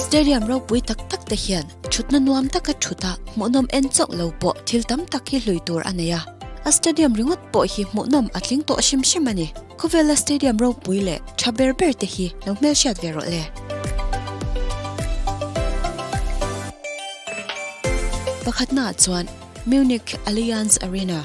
Stadium ropui tak tak te hian thutna nuam taka thut a hmuhnawm en chauh lo pawh thil tam tak hi hlui tur a nei a. A stadium ringawt pawh hi hmuhnawm a tling tawh hrim hrim a ni. Khawvela stadium ropui leh tha ber ber te hi lo hmelhriat ve rawh le. Pakhatnaah chuan Munich Allianz Arena.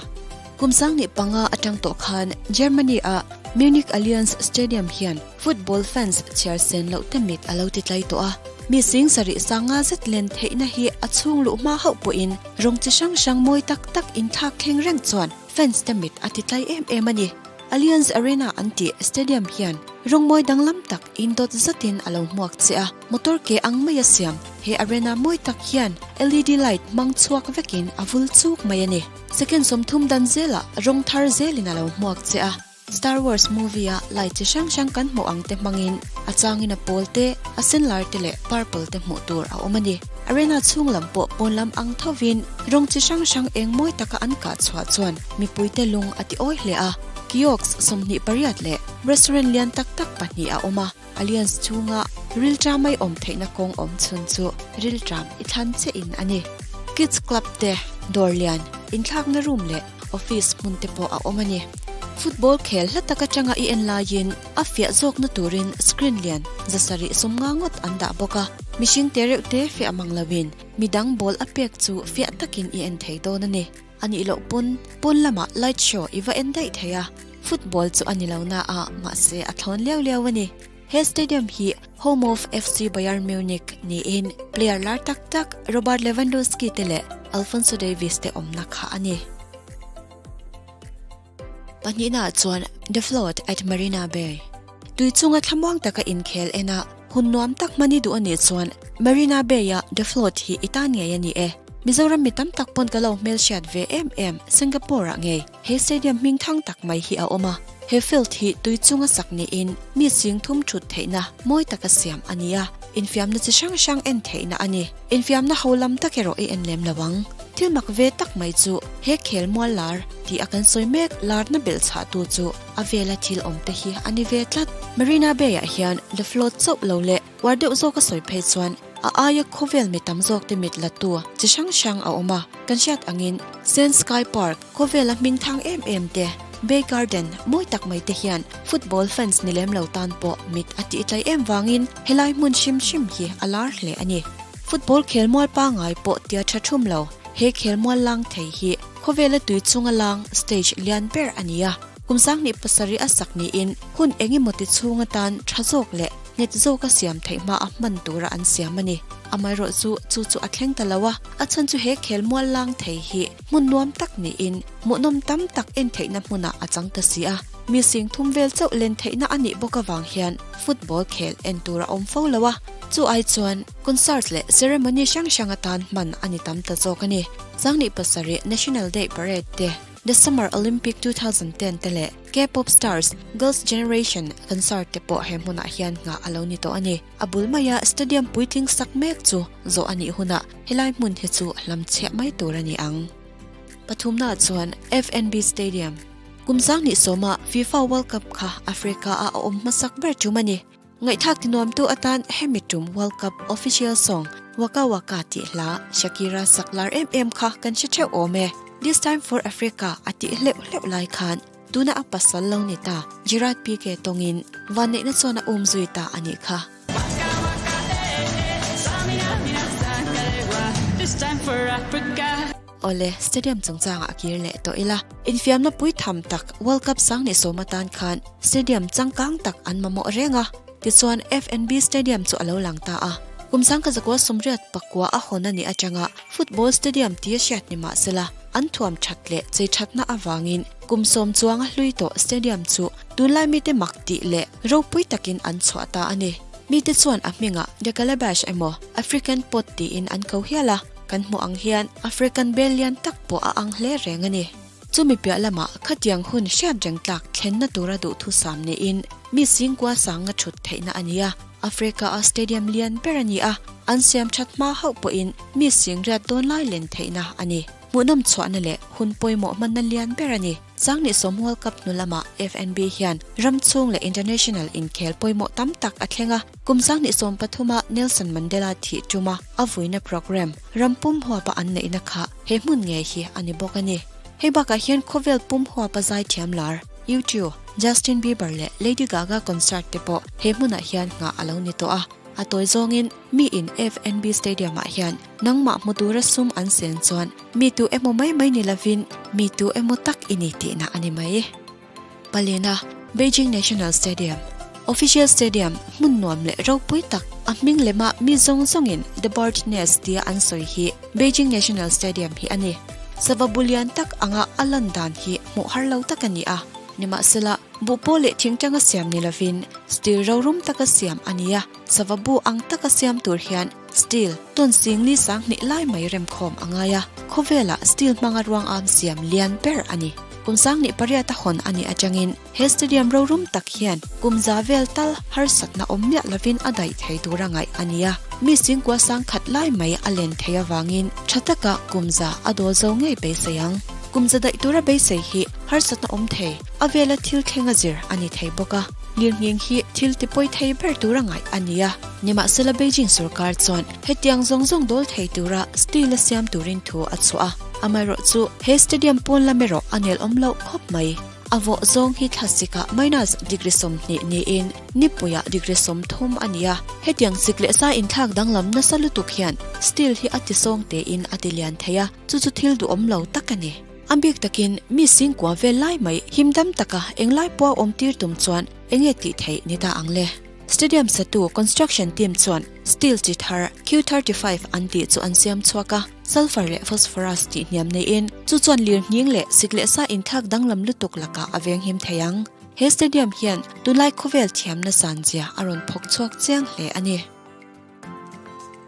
Kum sanghnih panga atang tawh khan Germany a Munich Allianz Stadium hian football fans chhiar sen loh te mit a lo ti tlai tawh a. Mi sing sarih sanga zet len theihna hi a chhung luh hma hauh pawhin rawng chi hrang hrang mawi tak tak inthlak thleng reng chuan fans te mit a ti tlai em em a ni. Allianz Arena an tih stadium hian rawng mawi danglam tak indawt zatin a lo hmuak che a, motor ke ang mai a siam. He arena mawi tak hian LED light hmang chhuak vekin a vul chuk mai a ni. Second 30 dan zelah rawng thar zelin a lo hmuak che a. Star Wars movie a light chi hrang hrang kan hmuh ang te hmangin a changin a pawl te, a senlar te leh purple te hmuh tur a awm a ni. Arena chhung lam pawh pawn lam ang thovin rawng chi hrang hrang eng mawi taka an kah chhuah chuan mipuite lung a ti awi hle a. Kiosks 28 leh restaurant lian tak tak pahnih a awm a. Allianz chhunga rilṭam ai awm theihna kawng awm chhun chu rilṭam i thlan che in a ni. Kids club te, dawr lian, inthlakna room leh office hmun te pawh a awm a ni. Football khel hla tak atanga i en laiin a fiah zawkna turin screen lian 750 ngawt an dah bawk a. Mihring te reuh te fiah mang loin midang ball a pek chu fiah takin i en thei dawn a ni. A nih loh pawn pawn lamah light show i va en daih thei a, football chu a ni lo na a, mahse a thlawn liau liau a ni. He stadium hi home of FC Bayern Munich niin player lar tak tak Robert Lewandowski te leh Alphonso Davies te awmna kha a ni. Pahnihnaah chuan The Float at Marina Bay. Tui chunga thlamuang taka inkhel en a, hun nuam tak hman i duh a nih chuan Marina Bay-a The Float hi i tan ngei a ni e. Mizoram mi tam tak pawn ka lo hmelhriat ve em em Singapore-ah ngei he stadium hming thang tak mai hi a awm a. He field hi tui chunga sak niin mi sing thum thut theihna mawi taka siam a ni a, infiamna chi hrang hrang en theihna a ni. Infiamna ho lam tak erawh i en lem lo ang. Thil mak ve tak mai chu he khel mual lar tih a kan sawi mek larna belh chhah tu chu a vela thil awm te hi a ni ve tlat. Marina Bay ah hian la float chauh lo leh uar deuh zawk a sawi phei chuan a aia khawvel mi tam zawk te mit la tu chi hrang hrang a awm a. Kan hriat angin Sand Sky Park khawvela hming thang em em te, Bay Garden mawi tak mai te hian football fans ni lem lo tan pawh mit a tih tlai em vangin helai hmun hrim hrim hi a lar hle a ni. Football khelmual pangai pawh tia tha thum lo, he khelmual lang thei hi khawvela tui chunga lang stage lian ber a ni a. Kum 2007 a sak niin hun eng emaw ti chhung atan tha zawk leh nghet zawka siam theih hma a hman tura an siam a ni. Amaherawh chu chu chu a thleng ta lo a, a chhan chu he khelmual lang thei hi hmun nuam tak niin hmuhnawm tam tak en theihna hmunah a chang ta si a. Mi sing thum vel chauh len theihna a nih bawk avang hian football khel en tur a awm fo lo a, chu ai chuan concert leh ceremony hrang hrang atan hman a ni tam ta zawk a ni. 2007 National Day Parade te, The Summer Olympic 2010 te leh K-pop stars Girls' Generation concert te pawh he hmunah hian nghah a lo ni tawh a ni. A bul maia stadium puitling sak mek chu zawh a nih hunah helai hmun hi chu hlamchhiah mai tur a ni ang. Pathumnaah chuan FNB Stadium. Kum 2010-a FIFA World Cup kha Africa-a a awm hmasak ber tum a ni. Ngaihthlak tinuamtu atan hemi tum World Cup official song Waka Waka tih hla Shakira sak lar em em kha kan hre theuh awm e. This time for Africa a tih hleuh hleuh lai khan tuna a pasal lo ni ta Gerard Pique tawngin vanneihna chuan a um zui ta a nih kha. Awle, stadium chungchangah a kir leh tawh ila. Infiamna pui tham tak World Cup 2010 atan khan stadium changkang tak an mamawh reng a. Tichuan FNB Stadium chu a lo lang ta a. Kum 1989 a hawn a nih atanga football stadium tia hriat ni mah sela, an thuam that leh chei thatna avangin kum 10 chuang a hlui tawh stadium chu tunlai mite mak tih leh ropui takin an chhuah ta a ni. Mite chuan a hmingah The Calabash emaw African Pot tiin an ko hial a. Kan hmuh ang hian African bel lian tak pawh a ang hle reng a ni. Chumi piah lamah khatiang hun hriat reng tlak thlenna tura duhthusam niin mi singkua sanga thut theihna a ni a. Africa-a stadium lian ber a ni a, an siam that hma hauh pawhin mi sing riat dawn lai len theihna a ni. Hmuhnawm chhuahna leh hun pawimawh hmanna lian ber a ni. Sanghnih World Cup hnu lamah FNB hian ram chhung leh international inkhel pawimawh tam tak a thleng a. Kum 2013 a Nelson Mandela thih tuma a vuina programme ram pum huapa an neihna kha he hmun ngei hi a ni bawk a ni. Hei bakah hian khawvel pum huapa zaithiam lar U2, Justin Bieber leh Lady Gaga concert te pawh he hmunah hian nghah a lo ni tawh a. A tawi zawngin mi in FNB Stadium ah hian nangmah hmu tura sum an sen chuan mi tu emaw mai mai ni lovin mi tu emaw tak i ni tihna a ni mai. Palina, Beijing National Stadium, Official Stadium hmun nuam leh ropui tak a hming lema mi zawng zawngin The Bird Nest tia an sawi hi Beijing National Stadium hi a ni. Sava bu lian tak anga a lan dan hi hmuh har lo tak a ni a, nimahsela buh pawh leh thingtanga siam ni lovin steel rorum taka siam a ni a, sava bu ang taka siam tur hian steel tawn singli sanghnih lai mai remkhawm a ngai a, khawvelah steel hmanga ruang am siam lian ber a ni. Kum 2008 a hawn a nih atangin he stadium rorum tak hian kum za vel tal harsatna awm miah lovin a daih thei tura ngaih a ni a, mi singkua sangkhat lai mai a len thei avangin tha taka kum za a dawl zo ngei beisei ang. Kum za daih tura beisei hi harsatna awm thei a vela thil thleng a zir a ni thei bawk a, lirnghing hi thil tipawi thei ber tura ngaih a ni a. Nimahsela Beijing sorkar chuan hetiang zawng zawng dawl thei tura steel a siam turin thu a chhuah a, amaherawhchu he stadium pawn lam erawh a nel awm loh khawp mai. A vawh zawng hi thlasikah minus degree 20 niin nipuiah degree 30 a ni a, hetiang sik leh sa inthlak danglam nasa lutuk hian steel hi a tisawng tein a tilian thei a, chu chu thil duhawm lo tak a ni. A bik takin mi singkua vel lai mai himdam taka englai pawha awm tir tum chuan enge tih theih ni ta ang le. Stadium satu construction team chuan steel chi thar Q35 an tih chu an siam chhuak a, sulphur leh phosphorus tih hniam neiin chu chuan lirnghing leh sik leh sa inthlak danglam lutuk lakah a venghim thei ang. He stadium hian tunlai khawvel thiamna sanzia a rawn phawk chhuak chiang hle a ni.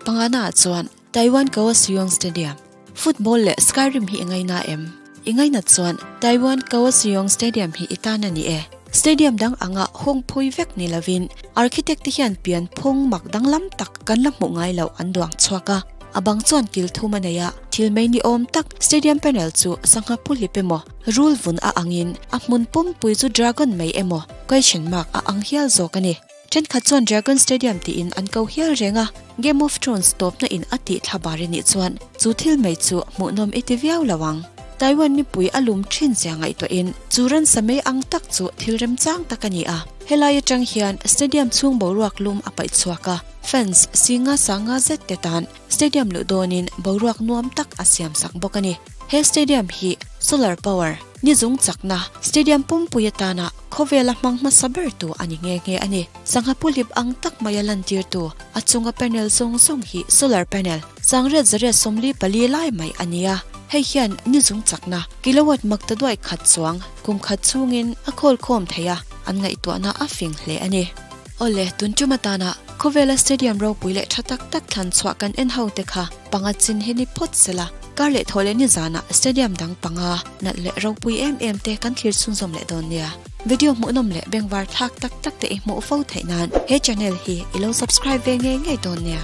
Pangana ah chuan Taiwan Kaohsiung Stadium, Football leh Skyrim hi i ngaina em? I ngainat chuan Taiwan Kaohsiung Stadium hi i tan a ni e. Stadium dang anga hawng phui vek ni lovin architect te hian pian phung mak danglam tak kan la hmuh ngai loh an duang chhuak a. A bang chuan kil thum a nei a, thil mai ni awm tak stadium panel chu sangha pulip emaw, rul vun a angin a hmun pumpui chu dragon mai emaw question mark a ang hial zawk a ni. Thenkhat chuan Dragon Stadium tiin an ko hial reng a, Game of Thrones tawpna in a tih thla bar i nih chuan chu thil mai chu hmuhnawm i ti viau lo ang. Taiwan mipui a lum thin zia ngaihtuahin chu ransa mai ang tak chu thil remchang tak a ni a. Helai atang hian stadium chhung boruak lum a paih chhuak a, fans singa sanga zet te tan stadium luh dawnin boruak nuam tak a siam sak bawk a ni. He stadium hi solar power, ni zung chakna, stadium pumpui atana khawvela hmang hmasa ber tu a ni nghe nghe a ni. Sangha pulip ang tak maia lantirtu a chunga panel zawng zawng hi solar panel sangriat zariat 44 lai mai a ni a. Hei hian ni zung chakna kilowatt mak ta duai khat chuang kum khat chungin a khawl khawm thei a, an ngaihtuahna a fing hle a ni. Awle, tun tum atana khawvela stadium ropui leh tha tak tak thlan chhuah kan en ho te kha panga chin hi ni phawt sela, kar leh thaw leh ni zanah stadium dang panga nalh leh ropui em em te kan thlir chhunzawm leh dawn nia. Video hmuhnawm leh bengvar thlak tak tak te i hmuh fo theih nan he channel hi i lo subscribe ve ngei ngei dawn nia.